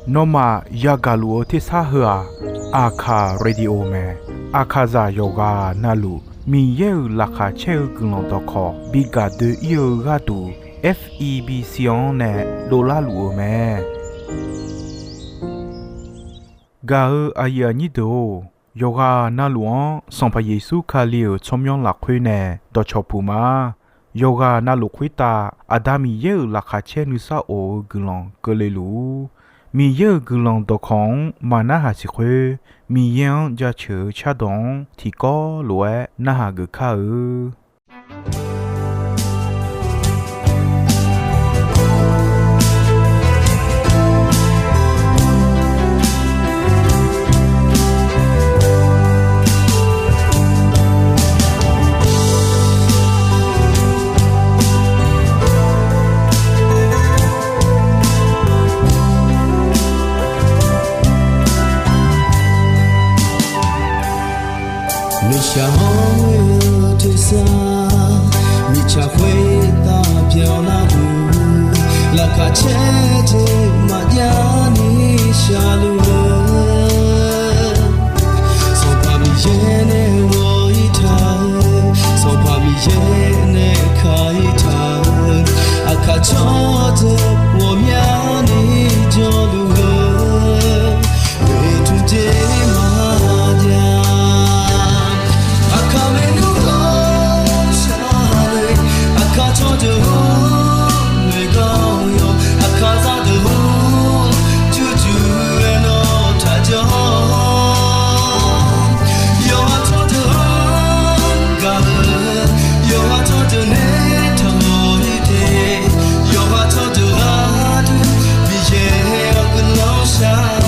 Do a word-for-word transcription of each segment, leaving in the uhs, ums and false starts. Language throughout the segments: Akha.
Nawmaf yagaq luf-eu tersar heu-aq, Aqkaq Radio mae. Aqkaqzaq yawqghaq navluf Miqyaer-euq laqkhaq caer-eu guiqlanq dawqkawq bi gaq doe-ir-eu gharduq, F E B C-anr nae dovlar luf-eu mae. Gaq-eu aqyuif aqnyir deuq-or, yawqghaq navluf-anr Sanqpaq Yeqsur Kali-euq tsawrmyanr lafkhoer nae dawqcawq puq ma. Yawqghaq navluf khoertav Aqda Miqyaer-euq laqkhaq caer nuisar of-eu guiqlanq keuvle luf-ur. Miqyaer-euq guiqlanq dawqkawq-anr maqnarhaq siq khoer, Miqyaer-anr jaceuq-eu cardawq-anr tiqkawv lof-aer narhaq geuf kar-eu. Nuishaq hawr-eu tersar, mirtsaq khoertav byanlar-eu, laqkhaq caer jeq maqjav ni shaqluf-eu, Sanqpaq Miqyaer nae ghawq-ir taq-eu, Sanqpaq Miqyaer nae ka-ir taq-eu, aqkaq tsawrdeuq ghawqmyani jawrluf-eu, oeqtmq jeq maqjav. Aqkaq maernmr ghawqshaq le, aqkaq tsawrdeuq-or, noeqganq yawq, aqkaq zaqdeuq-or, jurjur-aer nawr taqjawr. Yawqha tsawrdeuq-anr gaq-eu, yawqha tsawrdeuq nae taqmawf-ir te, yawqha tsawrdeuq gharduq Miqyaer-awr guiqlanq shar-awq.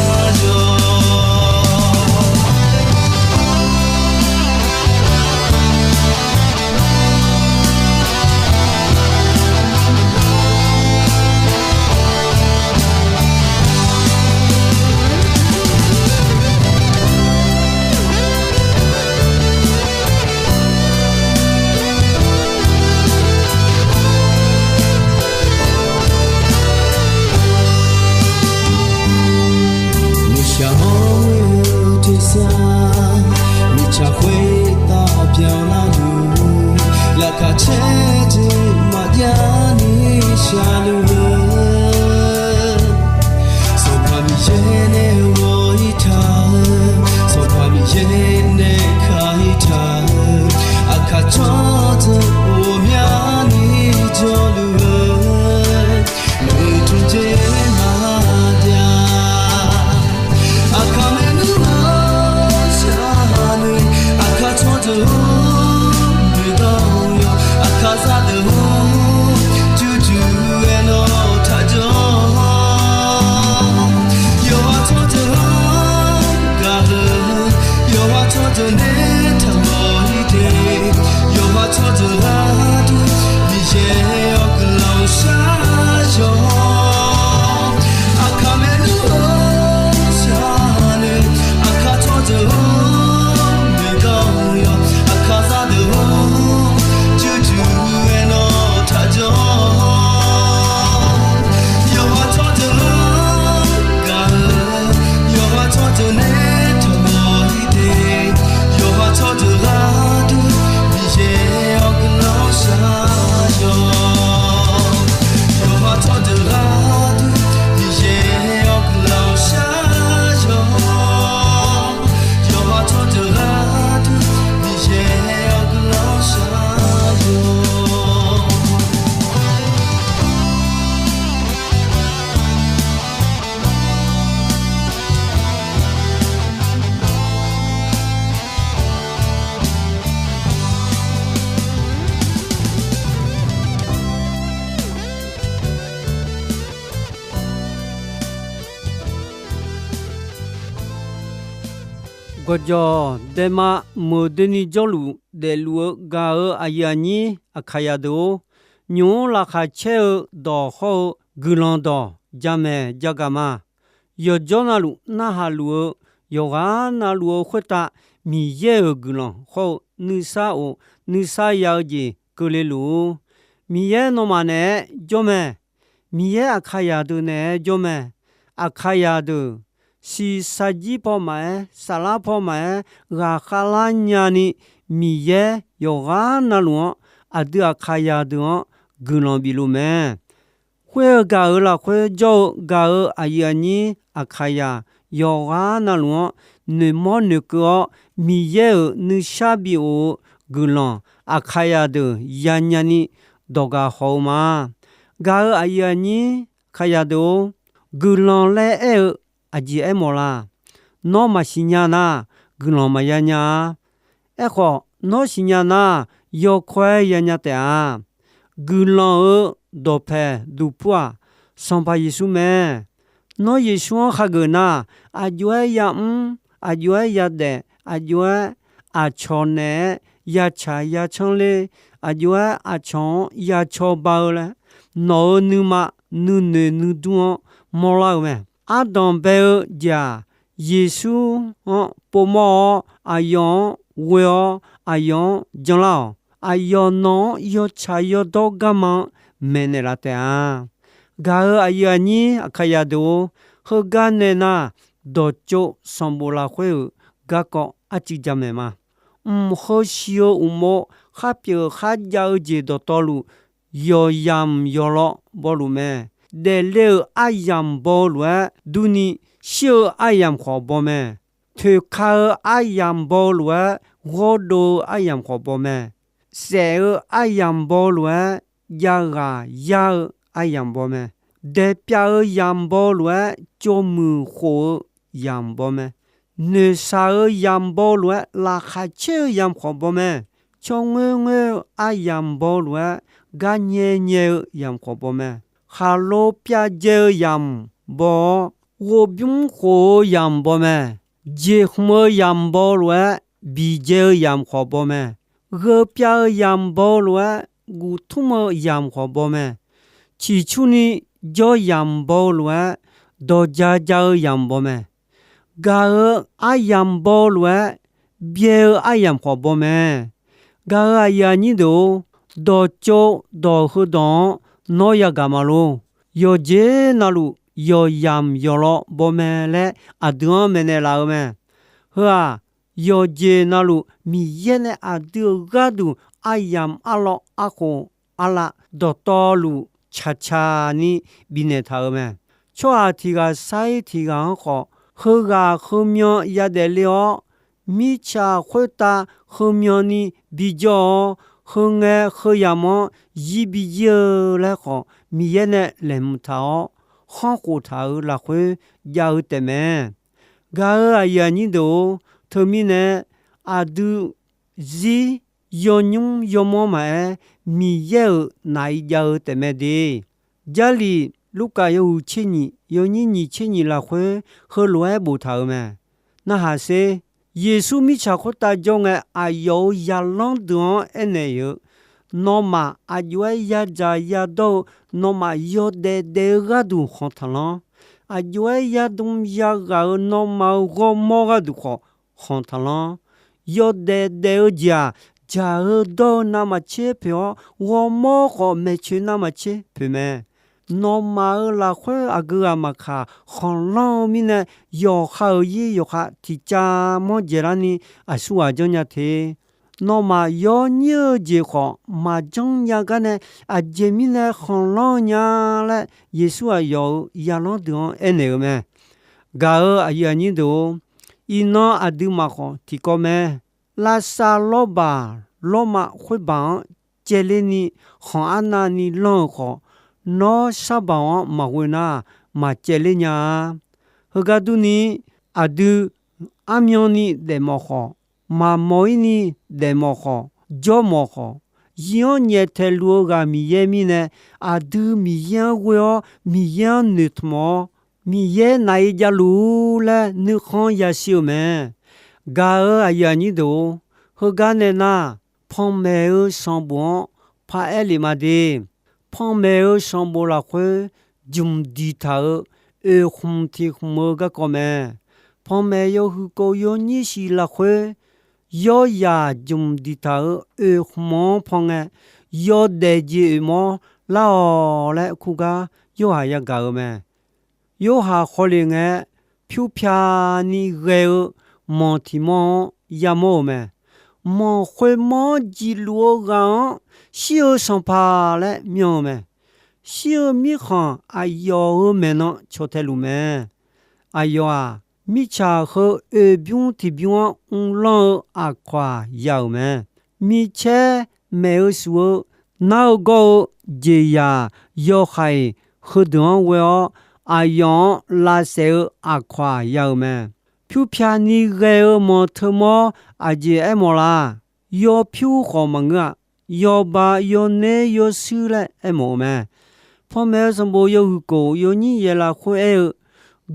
Nuishaq hawr-eu tersar, mirtsaq khoertav byanlar-eu, laqkhaq caer jeq maqjav ni shaqluf-eu, Sanqpaq Miqyaer nae ghawq-ir taq-eu, Sanqpaq Miqyaer nae ka-ir taq-eu, aqkaq tsawrdeuq ghawqmyani jawrluf-eu, oeqtmq jeq maqjav. Aqkaq maernmr ghawqshaq le, aqkaq tsawrdeuq-or, noeqganq yawq, aqkaq zaqdeuq-or, jurjur-aer nawr taqjawr. Yawqha tsawrdeuq-anr gaq-eu, yawqha tsawrdeuq nae taqmawf-ir te, yawqha tsawrdeuq gharduq Miqyaer-awr guiqlanq shar-awq. Aqkaq maernmr ghawqshaq le, aqkaq tsawrdeuq-or, noeqganq yawq, aqkaq zaqdeuq-or, jurjur-aer nawr taqjawr. Yawqha tsawrdeuq-anr gaq-eu, yawqha tsawrdeuq nae taqmawf-ir te, yawqha tsawrdeuq gharduq Miqyaer-awr guiqlanq shar-awq. Yawqha tsawrdeuq gharduq Miqyaer-awr guiqlanq shar-awq. Yawqha tsawrdeuq gharduq Miqyaer-awr guiqlanq shar-awq. Gawqjawq daema meuq doeni jawrluf daefluf-eu gaq-eu aqyuif aqnyir Aqkaqyaq deuq-or, nymq-mr laqkhaq caer-eu dawq hawr-eu guiqlanq dawq jamaeq jagaq ma. Yawqjawr navluf narhaq luf-eu, yawqghaq navluf-eu khoertav Miqyaer-euq guiqlanq hawr-eu nuisar of nuisar ya-eu jeq keuvle luf-ur. Miqyaer nawmaf naeq-aer jawr mae. Miqyaer Aqkaqyaq deuq naeq-aer jawr mae. Aqkaqyaq deuq shiqshaq jir paw maqaer, saflar paw maqaer, ghaqkhav lar nyani, Miqyaer yawqghaq navluf-anr aqdui Aqkaqyaq deuq-anr guiqlanq bifluf mae. Khoer-eu gaq-euq lafkhoer jawr-eu gaq-euq aqyuif aqnyir Aqkaqyaq yawqghaq navluf-anr noeqmawr noeqkeuv-awr, Miqyaer-euq nuishar bighof-eu guiqlanq Aqkaqyaq deuq yanyani dawqgaq haw-eu ma. Gaq-euq aqyuif aqnyir Aqkaqyaq deuq-or, guiqlanq laer aer-eu aqjeq aermawf la? Nawr maqsiq nya nar, guiqlanq maqya nya-a. Aerkhawf, nawr siqnya nar, yawkawr-aer yanya taef-a. Guiqlanq-euq dawqpaeq duqpur-aq, Sanqpaq Yeqsur mae. Nawr Yeqsur-anr khageuf nar, aqjox-aer yamr, aqjox-aer yadaef, aqjox-aer aqcawq naeq-aer yacaq yacanr ler, aqjox-aer aqcawq-anr yacaw ba-eu laer, nawq-euq nuima nuinoeq nuidmr-anr mawrlar-eu mae. Ardanq bae-eu jeq-aq, Yeqsur-anr povmawr-awr, aqyawf-anr ghoe-awr, aqyawf-anr janlar-awq. Aqyawf nawq-anr yawtsaq yawdawr garma-anr maeqnaeq laf taef-a. Gaq-euq aqyuif aqnyir Aqkaqyaq deuq-or, heugar nae nar, dawqtsov sanqbof lafkhoer-euq garkawv arcuiv jamaeq ma. Mq heu shi-eu uqmov, khar pyeuf khar jav-eu jeq dawqtawvluf, yawqyamq yawqlawv bawluf mae. Daefle-euq aryamq baw-eu lof-aer durni, shir-eu aryamq khawf baw mae. Toeqka-eu aryamq baw-eu lof-aer, ghawrdov-eu aryamq khawf baw mae. Saef-eu aryamq baw-eu lof-aer, javghaq yar-eu aryamq baw mae. Daeqpyav-eu yamq baw-eu lof-aer, tsovmuiq khof-eu yamq baw mae. Noeqshaq-eu yamq baw-eu lof-aer, laqkhaq caer-eu yamq khawf baw mae. Tsawrngoer ngoer-eu aryamq baw-eu lof-aer, gar nyae nyae-eu yamq khawf baw mae. Khaqlo pyavdzae-eu yamq baw-awr, ghovbymr khof-eu yamq baw mae. Jeqhmq-eu yamq baw-eu lof-aer, bidzae-eu yamq khawf baw mae. Gheupyav-eu yamq baw-eu lof-aer, guftmr-eu yamq khawf baw mae. Ciqcurni jawr yamq baw-eu lof-aer, dawqja ja-eu yamq baw mae. Gaq-euq aryamq baw-eu lof-aer, byae-eu aryamq khawf baw mae. Gaq-euq aqyuif aqnyir deuq-or, dawqtsov dawq heudawq-anr nawr yagaq ma lor. Yawqjeq navluf yawqyamq yawqlawv baw mae laer aqdui-anr maeqnaeq laf-eu mae. Heu-aq, yawqjeq navluf Miqyaer nae aqdui-euq gharduq aryamq arlawv arkhof arlav dawqtawvluf caqcaq ni bifnaeq taq-euq mae. Tsawrhaq tiq ghaq sar-ir tiq ghaq-anr khawf, heughaq heumyan yadaef le-awr, mirtsaq khoertav heumyan ni bijawr-awr, heu ngae heu yamq-anr zir bijir-eu laer khawf, Miqyaer nae laeqhmq taq-awr, khanr khof taq-euq lafkhoer jav-eu taefmae. Gaq-euq aqyuif aqnyir deuq-or, teumirnae aqdui zir yawnymr yawmawr maqaer, Miqyaer-euq naf-i jav-eu taefmae de. Jarlif Lurkaf yawhuiq tser nyiq yawnyir nyiq tser nyiq lafkhoer heulof-aer boftaq-euq mae. Narhaq sher, Yeqsur mirtsaq khoertav jawr ngae, aqyawf-euq zaqlanr deuq-anr aernaeq-eu, Nawmaf aqjox-aer yadzaq yadawr-eu, nawmaf yawdaef daef-eu gharduq khanq taqlanr. Aqjox-aer yadm yaghaq-euq nawmaf-euq ghawrmawr gharduq khawf khanq taqlanr. Yawdaef daef-eu jeq-aq, dzaq-eu dawr-eu navmaqtser poeq-awr, ghawrmawr khawf maeqtsoeq navmaqtser poeq mae. Nawmaf-euq lafkhoer aqgeu ghaq maqkaq khanqlanr-eu mirnae, yawqha-euq ir yawqha tiqcav manr dzaeqlarni aqsurghaq janrnya te. Nawmaf yawnyir-eu jeq khawf maqjanr nya gar nae, aqjeq mirnae khanqlanr-eu nya laer, Yeqsur aqyawf-euq zaqlanr deuq-anr aernaeq-eu mae. Gaq-euq aqyuif aqnyir deuq-or, iqnan aqduimaf khawf tiqkawv mae. Lavsav lawrbaq lawrma khoerbaq-anr caevler ni khanq arnavni lanr-eu khawf, nawr sarbaq-anr maqghoe nar, maqcaevler nya-a. Heugar durni, aqdui armyanni daefmawf khawf, maqmawf-ir ni daefmawf khawf, jawrmawf khawf, zir-anr nyaeftaeq luf-eu ghaq Miqyaer mirnae, aqdui Miqyaer-anr ghoe-awr Miqyaer-anr noeqtmq-awr, Miqyaer naf-i javluf-ur laer nuikhanr yashir-eu mae. Gaq-euq aqyuif aqnyir deuq-or, heugar nae nar, panmaeq-eu sanqbof-anr paraer lef ma de. Panmaeq-eu sanqbof lafkhoer jmq diqtaq-euq oeq khmq tiq khmq-eu garkawv mae. Panmaeq yawhuiq kov yawnyir shiq lafkhoer, yawrzaq jmq diqtaq-euq oeq khmq-anr pan ngae, yawdaef jeq oeq mawr lar-awq laer kurgar Yorhaq yagaq-eu mae. Yorhaq hawle ngae, pyur pyani ghae-eu manq tiq manr-anr yamawr-euq mae. Manq khoermanr-anr jiqluf-eu ghaq-anr shir-eu sanqpaq laer myan-eu mae. Shir-eu mirkhanq aqyawf-euq maeqnan caw tae luf mae. Aqyawf-aq, mirtsaq heu oeqbymr tiqbymr-anr mrlanr-eu aqkawq-aq ya-euq mae. Micaer maeq-eu shuf-eu nar-eu gawr-eu jeqzaq yawhaiq heudeuq-anr ghoe-awr, aqyawf-anr lavsaef-eu aqkawq-aq ya-euq mae. Pyur pyani ghae-eu manq teumawr aqjeq aermawf la? Yawpyur khawf maqngeur-a. Yawba yawner yawshuir laer aermawf-eu mae. Panmaeq-eu sanqbof yawhuiq kof yawnyir yaeq lafkhoer aer-eu,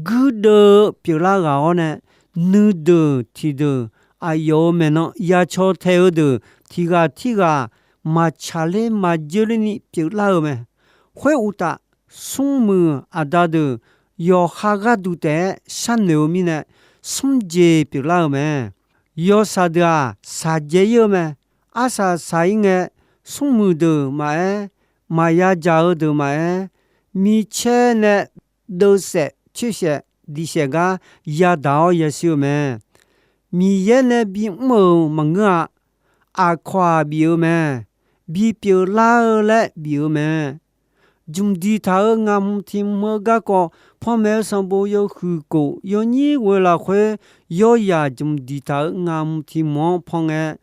guirdeuv-eu pyeuflar ghaq-awr nae, nuideuq tiqdeuq aqyawf-euq maeqnan yacaw tae-eu deuq tiq ghaq tirghaq maqtsaq ler maqjeur lerni pyeuflar-eu mae. Khoeruqtaf, smrmuiq aqda deuq yawqha gharduq taef-aer sharnoeq-eu mirnae, smr jeq pyeuflar-eu mae. Yawshaq deuq-aq, shaqjaev ir-eu mae. Arsaq shaq ir ngae, smrmuiq deuq maqaer, maqya dzaq-eu deuq maqaer, micaer nae deuvsaef coersaef diqsaef gar yadaq-awr yashir-eu mae. Miqyaer nae bimr-euq maqngeur-a. Aqkawq-aq bif-eu mae. Bipyeuf lar-eu laer bif-eu mae. Jmq diq taq-euq ngaq hmq tiq hmq-eu garkawv, panmaeq-eu sanqbof yawhuiq kof yawnyir ghoe lafkhoer, yawrzaq jmq diq taq-euq ngaq hmq tiq hmq-anr pan ngae,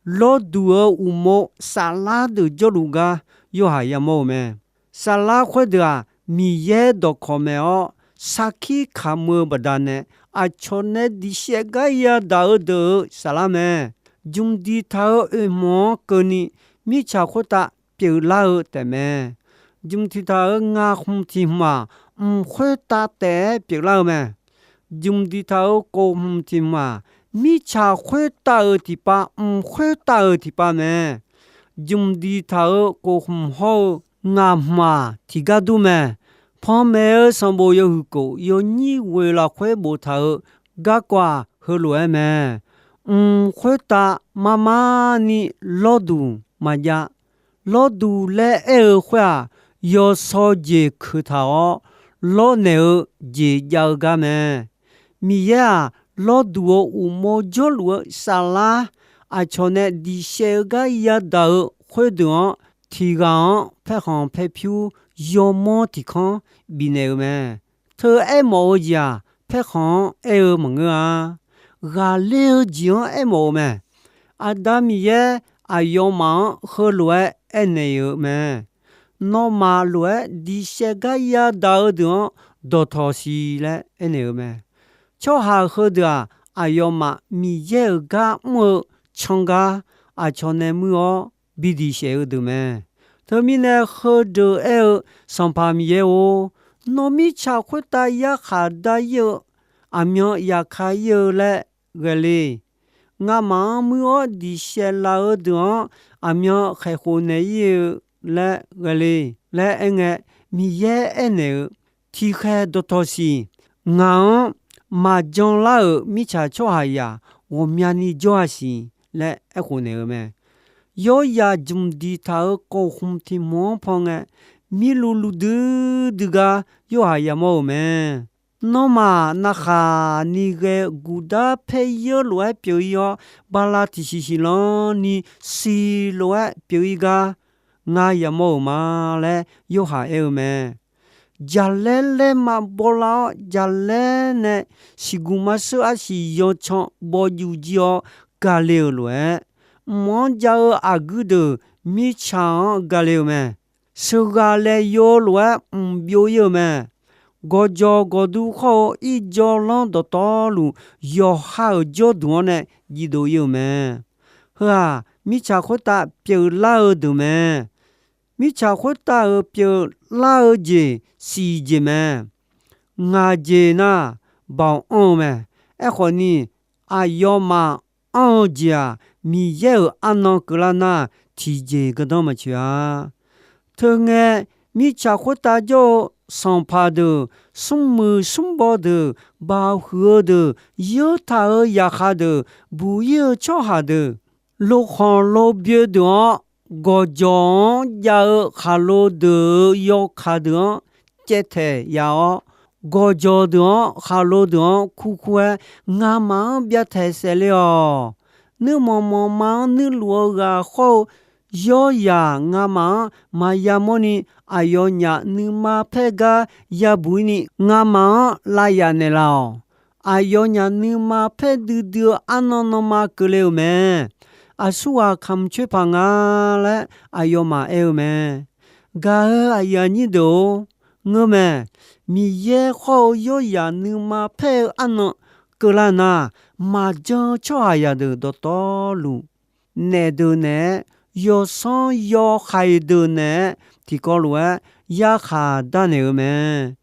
lawrduq-eu uqmov saflar deuq jawrluf gar Yorhaq yamawr-eu mae. Saflar khoerdeuq-aq, Miqyaer dawqkawq maeq-awr, sarkir kamq-eu baqdanae, aqcawq nae diqsaef gar yadaq-eu deuq-euq saflar mae. Jmq diq taq-euq oeq hmq-anr keuvni, mirtsaq khoertav pyeuflar-eu taefmae. Jmq tiq taq-euq ngaq hmq tiq hmq-aq, mq khoertav taef-aer pyeuflar-eu mae. Jmq diq taq-euq kof hmq tiq hmq-aq, mirtsaq khoertav-euq tiqpav, mq khoertav-euq tiqpav mae. Jmq diq taq-euq kof hmq hawr-eu ngaq hmq-aq, tiqgar dur mae. Panmaeq-eu sanqbof yawhuiq kof yawnyir ghoe lafkhoer boftaq-euq garkawv-aq, heulof-aer mae. Mq khoertav marmarni lawrduq maqjav. Lawrduq laer aer-eu khoer-aq, yawsaw jeq keuq taq-awr, lawrnaeq-eu jeq jav-eu gar mae. Miqyaer-aq, lawrduq-euq uqmov jawrluf-eu saflar, aqcawq nae diqsaef-eu gar yadaq-eu khoerdeuq-anr, tiq ghaq-anr paerkhanq paerpyur yawmanr tiq kanr bifnaeq-eu mae. Teu aermawf-eu jeq-aq, paerkhanq-anr aer-eu maqngeur-a. Ghaqler-eu jeq-anr aermawf-eu mae. Aqda Miqyaer aqyawfmaf-anr heulof-aer aernaeq-euq mae. Nawmaf lof-aer diqsaef gar yadaq-eu deuq-anr dawqtawq siq laer aernaeq-eu mae. Tsawrhaq heudeuq-aq, aqyawfmaf Miqyaer-euq gar mr-eu can gar aqcawq nae muir-awr bi diqsaef-eu deuq mae. Teumirnae heudeuq aer-eu, Sanqpaq Miqyaer-or, nawr mirtsaq khoertav yarkhaq dar ir-eu aqmyan yaqka ir-eu laer ghae le. Ngamaf-anr muir-awr diqsaef laf-eu deuq-anr aqmyan khaeqkhof naeq ir-eu laer ghae le laer aerngae, Miqyaer aernaeq-eu, tiqkhaeq dawqtawq siq. Ngaq-anr maqjan lar-euq mirtsaq tsawrhaqzaq ghawqmyani jawr-a siq laer aerkhof naeq-eu mae. Yawrzaq jmq diqtaq-euq kof hmq tiq hmq-anr pan ngae, mirluv luv duidui gar Yorhaq yamawr-euq mae. Nawmaf navkhaq ni ghae guqdar paer yeur lof-aer pyeuf ir-awr, bala tiqsiq siqlanr ni siq lof-aer pyeuf ir gar ngar yamawr-euq ma laer Yorhaq aer-eu mae. Jaqlaer laer ma bawlar-awr, jaqlaer nae siqguq marsheur arsiq yawcan bawjuf jir-awr gale-euq lof-aer, mq-anr jav-eu aqguir deuq mirtsaq-anr gale-euq mae. Sheuqghaq laeq yov-eu lof-aer mq byov ir-eu mae. Gawqjawq gawqdur khawr-eu irjawr lanr dawqtawvluf, yawqha-euq jawrduq-anr nae jiv dov ir-eu mae. Heu-aq, mirtsaq khoertav pyeuflar-eu deuq mae. Mirtsaq khoertav-euq pyeuflar-eu jeq siqjeq mae. Ngaq jeq nar, baoq anr-eu mae. Aerkhawf ni, aqyawfmaf anr-eu jeq-aq, Miqyaer-euq arnan keuvlar nar, tiqjeq gardanr maqtsoeq-a. Teungae, mirtsaq khoertav jawr-eu sanqpaq deuq, smrmuiq smrbaw deuq, baoq huiq-eu deuq, yeur taq-euq yaqkhaq deuq, buq ir-eu tsawrhaq deuq, lokhanq lo byoe deuq-anr, gawqjawq-anr jav-eu khaqlo deuq-euq yawkaq deuq-anr, pyaevtaeq yaf-awr, gawqjawq deuq-anr, khaqlo deuq-anr kurkur-aer, ngamaf-anr byavtaeq saef le-awq. Nuirmanq manqma-anr nuirluf-eu ghaq khawr-eu yawryaq ngamaf-anr maqya mawrni, aqyawfnyaf nuima paer gar yabuq-ir ni ngamaf-anr lavyaf naeqlaf-awq. Aqyawfnyaf nuima paer duidui-eu arnan nanma keuvle-euq mae. Aqsurghaq kamq coer paq nga laer aqyawfmaf aer-eu mae. Gaq-euq aqyuif aqnyir deuq-or, ngeur mae. Miqyaer khawr-eu yawryaq nuima paer-eu arnan keuvlar nar, maqjan-eu tsawrhaqzaq deuq dawqtawvluf, naef deuq naeq-aer, yawsanr yawhaiq deuq naeq-aer, tiqkawv lof-aer yarkhaq darnaeq-eu mae.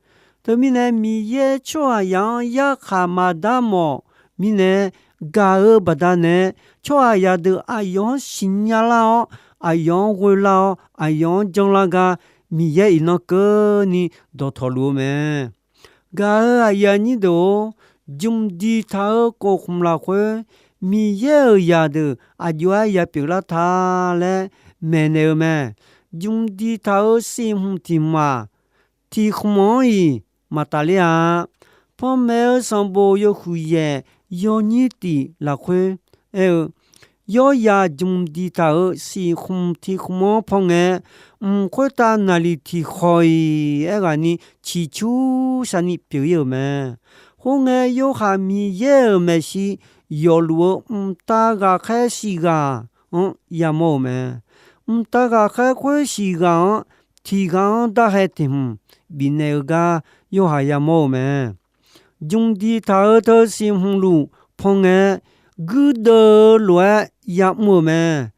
Teumirnae, Miqyaer tsawrhaqzaq-anr yarkhaq maqdar mawf mirnae, gaq-eu baqdanae, tsawrhaqzaq deuq aqyawf-anr siqnya lar-awr, aqyawf-anr ghoe lar-awr, aqyawf-anr janlar gar, Miqyaer iqnan keuvni dawqtawvluf-eu mae. Gaq-euq aqyuif aqnyir deuq-or, jmq diqtaq-euq kof khmq lafkhoer, Miqyaer-euq zaqdeuq aqjox-aer ya pyeuflar ta laer maeqnaeq-eu mae. Jmq diqtaq-euq siq hmq tiq hmq-aq, tiq hmq-anr-iq maqtafler-a. Panmaeq-eu sanqbof yawhuiq yaeq yawnyir tiq lafkhoer aer-eu, yawryaq jmq diqtaq-euq siq hmq tiq hmq-anr paw ngae, mq khoertav naqliq tiq khawq-iq aerghaqni ciqcur sharni pyeuf-ir-euq mae. Khoerngae, Yorhaq Miqyaer-euq maeqshi yawfluf-eu mqtav ghaqkhaer shif ghaq-anr yamawr-euq mae. Mqtav ghaqkhaer khoer shif ghaq-anr tiq ghaq-anr darhae tiq hmq bifnaeq-eu gar Yorhaq yamawr-eu mae. Jmq diqtaq-eu teu siq hmq luf paw ngae, guirdeuv-eu lof-aer yamr-euq mae.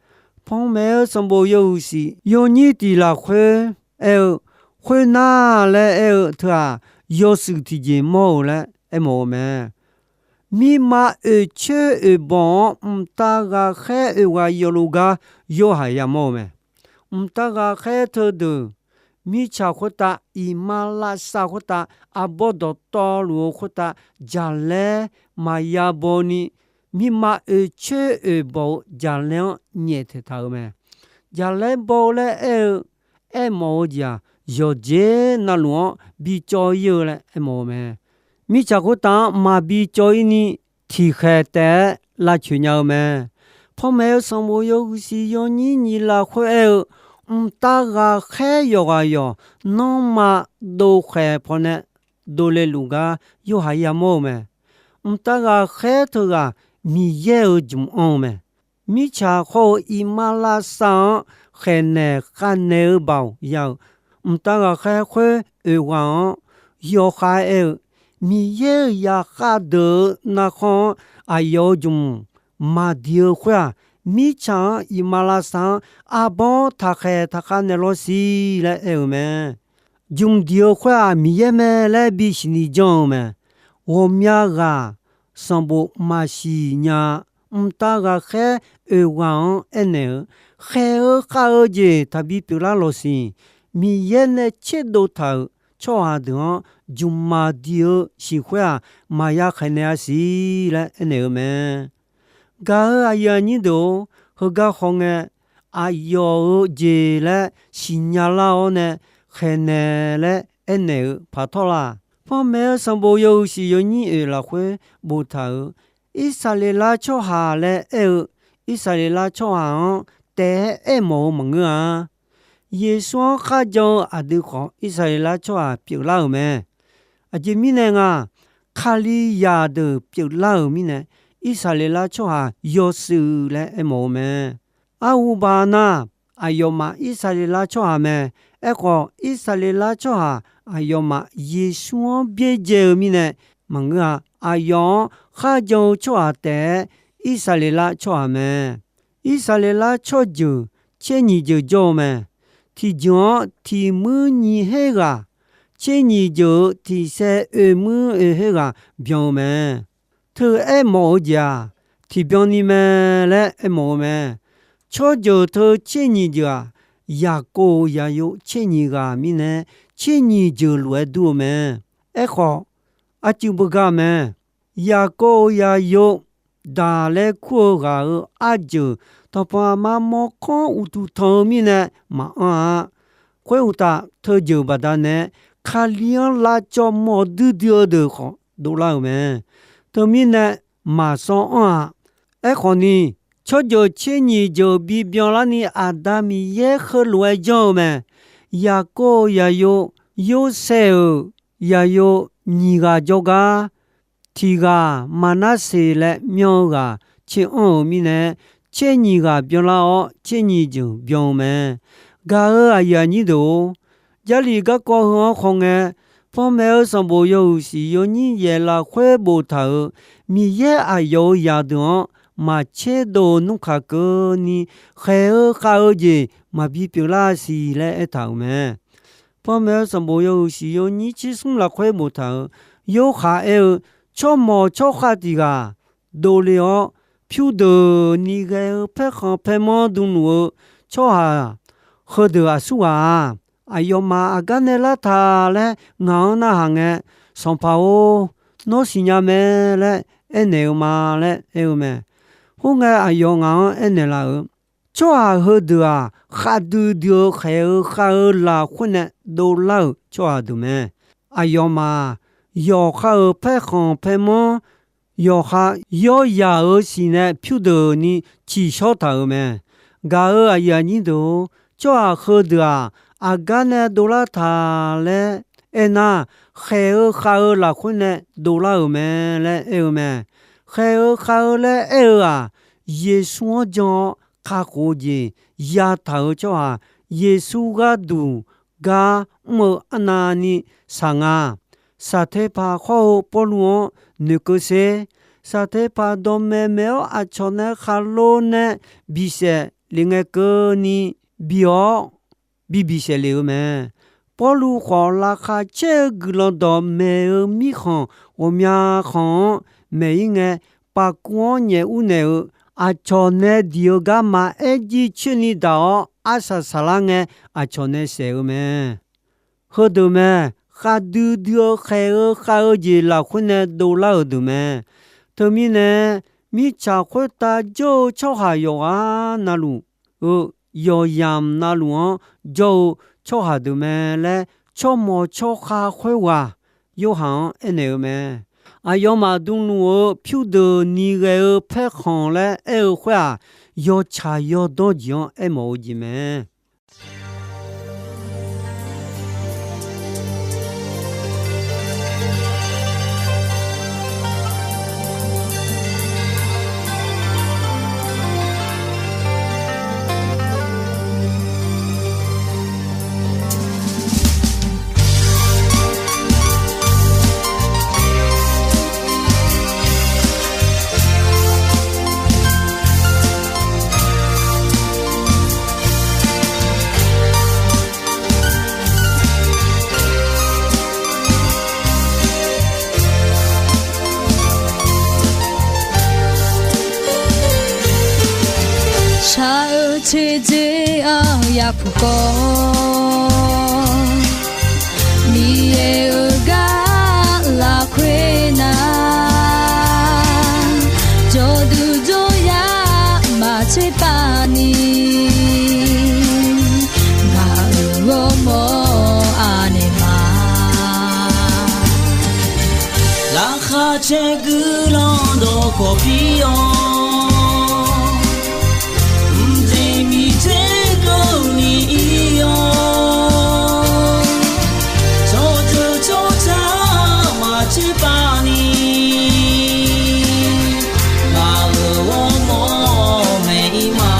Panmaeq-eu sanqbof yawhuiq shif yawnyir tiq lafkhoer aer-eu, khoernar laer aer-eu teu-aq, yawshuif tiqjeq mawr-eu laer aermawf-eu mae. Mirma oeqcoer oeqbawq-anr mqtav ghaqkhaer oeq ghaq yawfluf gar Yorhaq yamawr-eu mae. Mqtav ghaqkhaer teudeuq, mirtsaq khoertav, iqmalavshav khoertav, arbawr dawqtawvluf-eu khoertav, jaqlaer maqya baw ni, mirma oeqcoer oeqbawq-eu jaqlaer-anr nyaeftaeq taq-euq mae. Jaqlaer baw-eu laer aer-eu, aermawf-eu jeq-aq, yawqjeq navluf-anr bicawv-ir-eu laer aermawf-eu mae. Mirtsaq khoertav-anr maqbi cawv-ir ni, tiqkhaeq taef-aer lavcoeq nya-eu mae. Panmaeq-eu sanqbof yawhuiq shif yawnyir nyiq lafkhoer aer-eu, mqtav ghaqkhaer yawqghaq yawq nanrma dovkhaeq pawnae dovle luf gar Yorhaq yamawr-eu mae. Mqtav ghaqkhaer teughaq Miqyaer-euq jmq anr-eu mae. Mirtsaq khawr-eu iqmalavshav-anr khaeqnaeq khavnaeq-eu baoq ya-euq mqtav ghaqkhaer khoer oeq ghaq-anr yawkhav aer-eu, Miqyaer-euq zaqkhav deuq-eu narkhan-anr aqyawf-euq jmq maqdiq-eu khoer-aq, mirtsaq-anr iqmalavshav-anr arbawr taqkhaeq taqkhav naeq lawr siq laer aer-euq mae. Jmq diq-eu khoer-aq, Miqyaer mae laer bisiq ni janr-eu mae. Ghawqmya ghaq sanqbof maqsiq nya-a. Mqtav ghaqkhaer oeq ghaq-anr aernaeq-eu, khaeq-eu khav-eu jeq taqbi pyeuflar lawq siq. Miqyaer nae tserdov taq-euq tsawrhaq deuq-anr jmq maqdiq-eu siq khoer-aq, maqya khaeqnaeq-a siq laer aernaeq-eu mae. Gaq-euq aqyuif aqnyir deuq-or, heugar hawngae, aqyawf-euq jeq laer siqnya lar-awr nae khaeqnaeq laer aernaeq-eu paq tawr la? Panmaeq-eu sanqbof yawhuiq shif yawnyir oeq lafkhoer boftaq-euq, Irsaqleqlav tsawrhaq laer aer-eu, Irsaqleqlav tsawrhaq-anr taef-aer aermawf-eu maqngeur-a. Yeqsur-anr kharjan-eu aqdui khawf, Irsaqleqlav tsawrhaq pyeuflar-euq mae. Aqjeq mirnae nga, Kalizaq deuq pyeuflar-euq mirnae, Irsaqleqlav tsawrhaq yawshuif laer aermawf-eu mae. Arhuba nar, aqyawfmaf Irsaqleqlav tsawrhaq mae. Aerkhawf, Irsaqleqlav tsawrhaq aqyawfmaf Yeqsur-anr byaerdzae-eu mirnae maqngeur-a. Aqyawf-anr kharjan-eu tsawrhaq taef-aer Irsaqleqlav tsawrhaq mae. Irsaqleqlav tsawrjeuq tser nyiq jeuq jawr-eu mae. Tiqjeuq-anr tiq muir nyiq her ghaq, tser nyiq jeuq-euq tiq saev oeq muir oeq her ghaq byan-eu mae. Teu aermawf-eu jeq-aq, tiqbyan ni mae laer aermawf-eu mae. Tsawrjeuq teu tser nyiq jeuq-aq, Yaqkov-euq zaqyo tser nyiq ghaq mirnae, tser nyiq jeuq lof-aer dur-eu mae. Aerkhawf, arcuiv beugar mae. Yaqkov-euq zaqyo daq laer kur-eu ghaq-euq arjeuq tanqpanq aqma mawrkawr uqduq tanq-eu mirnae maqanr-a. Khoeruqtaf, teujeuq baqdanae Kali-anr lavcawv mawq duidui-eu deuq khawf dovlar-euq mae. Teumirnae maqsawr anr-aq, aerkhawf ni, tsawrjeuq tser nyiq jeuq bibyan larni Aqda Miqyaer heulof-aer janr-eu mae. Yaqkov-euq zaqyo, Yorsaev-euq zaqyo nyiq ghaq jawrgar, tiq ghaq Maqnarseq laer myanr-eu ghaq tser anr-euq mirnae, tser nyiq ghaq byanlar-awr tser nyiq jeuq byan-eu mae. Gaq-euq aqyuif aqnyir deuq-or, Jarlif garkawv heu-anr khawngae, panmaeq-eu sanqbof yawhuiq siq yawnyir yaef lafkhoer boftaq-euq Miqyaer aqyawf-euq zaqdeuq-anr maqtserdov-eu nmr kaq keuvni, khaeq-eu khav-eu jeq maqbi pyeuflar siq laer aertaq-euq mae. Panmaeq-eu sanqbof yawhuiq siq yawnyir tser smr lafkhoer boftaq-euq, Yorhaq aer-eu, tsawrmawq tsawrkhav tiq ghaq dovle-awr, pyurdeuqni ghae-eu paerkhanq paermanr dmluf-eu tsawrhaq heudeuq aqsurghaq-aq, aqyawfmaf aqgar nae lartaq laer ngaq-anr narhaq ngae, Sanqpaq-or, nawr siqnya mae laer aernaeq-eu ma laer aer-eu mae. Khoerngae, aqyawf ngaq-anr aernaeq laf-euq, tsawrhaq heudeuq-aq, khavdui dui-eu khaeq-eu khav-eu lafkhoer nae dovlar-euq tsawrhaq deuq mae. Aqyawfmaf yawqha-euq paerkhanq paermanr, yawqha yawryaq-euq siq nae pyurdeuqni ciqshawr taq-euq mae. Gaq-euq aqyuif aqnyir deuq-or, tsawrhaq heudeuq-aq, aqgar nae dovlar taq laer aernar, khaeq-eu khav-eu lafkhoer nae dovlar-euq mae laer aer-eu mae. Khaeq-eu khav-eu laer aer-eu-aq, Yeqsur-anr jan-awr kakhof-eu jeq yataq-euq tsawrhaq, Yeqsur gharduq gar mr-eu arnavni saq nga. Saqteqpaq khawr-eu Pawrluv-anr noeqkeuv sher. Saqteqpaq dawqmaeq maeq-awr aqcawq nae khaqlo nae bisaef lef ngae keuvni bi-awr, bi bisaef lef-eu mae. Pawrluv khawf, laqkhaq caer-eu guiqlanq dawqmaeq-eu mirkhanq ghawqmya khanq-anr maeq-ir ngae, paqkuv-anr nyaef ur naeq-eu, aqcawq nae diq-eu garma aer jir coerni daq-awr arsaq saqlar ngae, aqcawq nae saef-eu mae. Heudeuq mae, khavdui dui-eu khaeq-eu khav-eu jeq lafkhoer nae dovlar-euq deuq mae. Teumirnae, mirtsaq khoertav jawr-eu tsawrhaq yawqghaq navluf-eu yawqyamq navluf-anr jawr-eu tsawrhaq deuq mae laer, tsawrmawq tsawrkhav khoerghaq Yorhaq-anr aernaeq-eu mae. Aqyawfmaf dmluf-eu pyurdeuqni ghae-eu paerkhanq laer aer-eu khoer-aq, yawtsaq yawdawr jeq-anr aermawf-eu jeq mae. Shaq-eu teqdzeq-anr yapuq kawv, Miqyaer-euq gar lafkhoer nar, jawrduq jawryar maqtser pav ni, ngaq-euq ghawrmawr anaeq ma. Laqkhaq caer guiqlanq dawqkawq pir-awr, mqjeq miqdzer keuvni ir-awr, tsawrjeuq tsawrca maqtser pav ni, ngaq-euq ghawrmawr maeq-ir ma.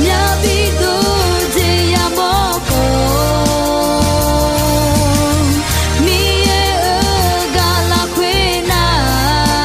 Myavbi dov jeq yamawr khawf, Miqyaer-euq gar lafkhoer nar,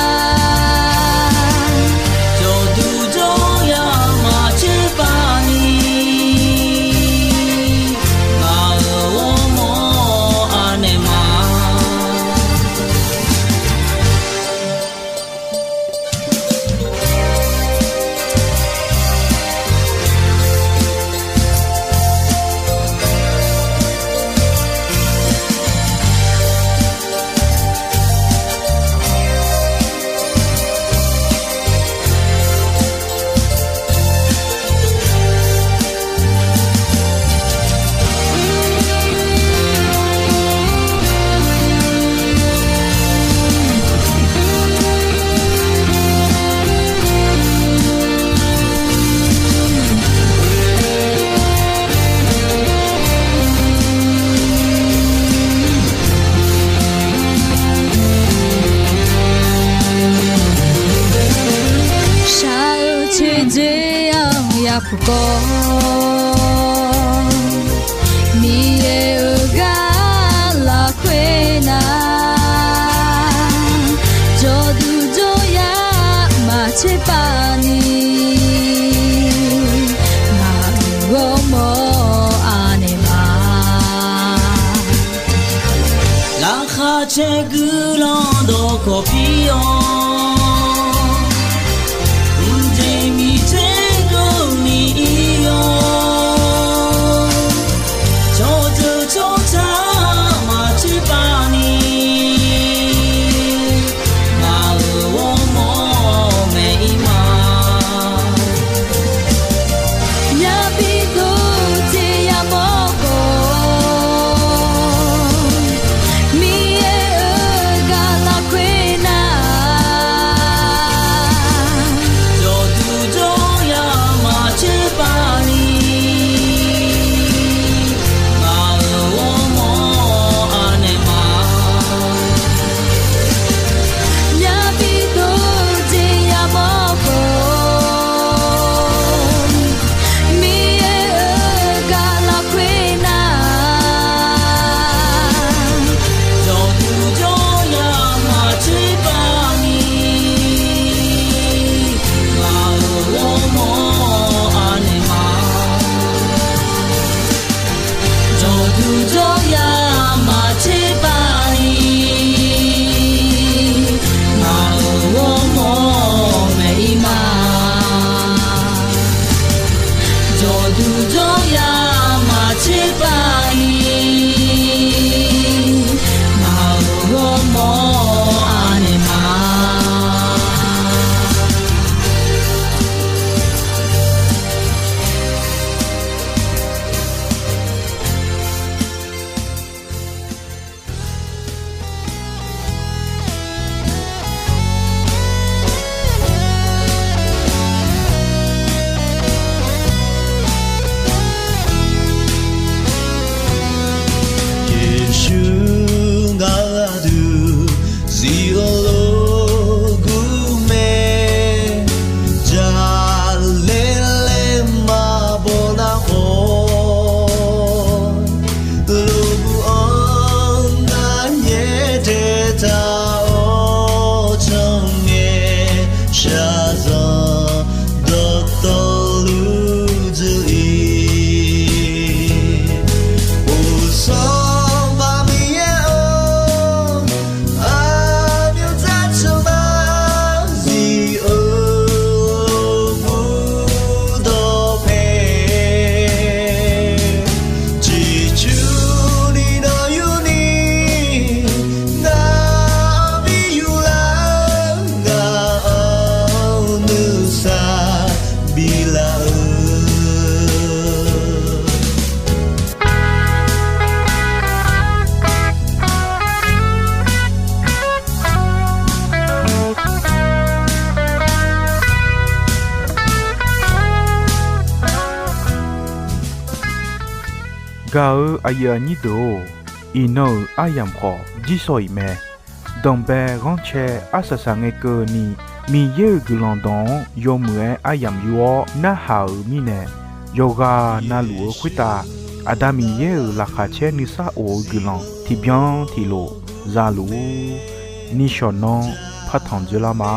Caer guiqlanq dawqkawq pir-awr, mqjeq miqtser keuvni ir-awr, cawqdeuq tsawrtaq maqtser pav ni, ngaq-euq ghawrmawr maeq-ir ma. Yabi dov jeq yamawr khawf, Miqyaer-euq gaq lafkhoer nar, jawqduq jawryaq maqtser pav ni, ngaq-euq ghawrmawr anaeq ma. Yabi dov jeq yamawr khawf, Miqyaer-euq gaq lafkhoer nar, jawqduq jawryaq maqtser pav ni, ngaq-euq ghawrmawr anaeq ma. Jawqduq jawryaq maqtser pav ni, ngaq-euq ghawrmawr maeq-ir ma. Jawqduq jawryaq maqtser pav ni, ngaq-euq ghawrmawr anaeq ma. Yeqsur ngaq-euq aqdui zif-eu lof gur mae, jaqlaer laer maqbaw nar khawf, lof gur-anr ngar nyaer tae taq-awr cangae shaqzanq dawqtawvluf dzuif-ir. Uqsanr baq Miqyaer-or, aqmyanzaq tsuif ma zif-eu gur dawqpae, ciqcurni nawr yurni, ngar bi yurlar-eu ngaq-anr nuisar biflaf-eu. Gaq-eu aqyuif aqnyir deuq-or, iqnan-euq aryamq khawf jirsawq-iq mae. Danqbae ghanrcae arsaq saq ngae keuvni, Miqyaer-euq guiqlanq dawq-anr yawmuiq-aer aryamq yur-awr narhaq-euq mirnae, yawqghaq navluf-eu khoertav Aqda Miqyaer-euq laqkhaq caer nuisar of-eu guiqlanq tiqbyan tiqlof zaluf-ur. Nishawq nanr partanq dzoerlar ma.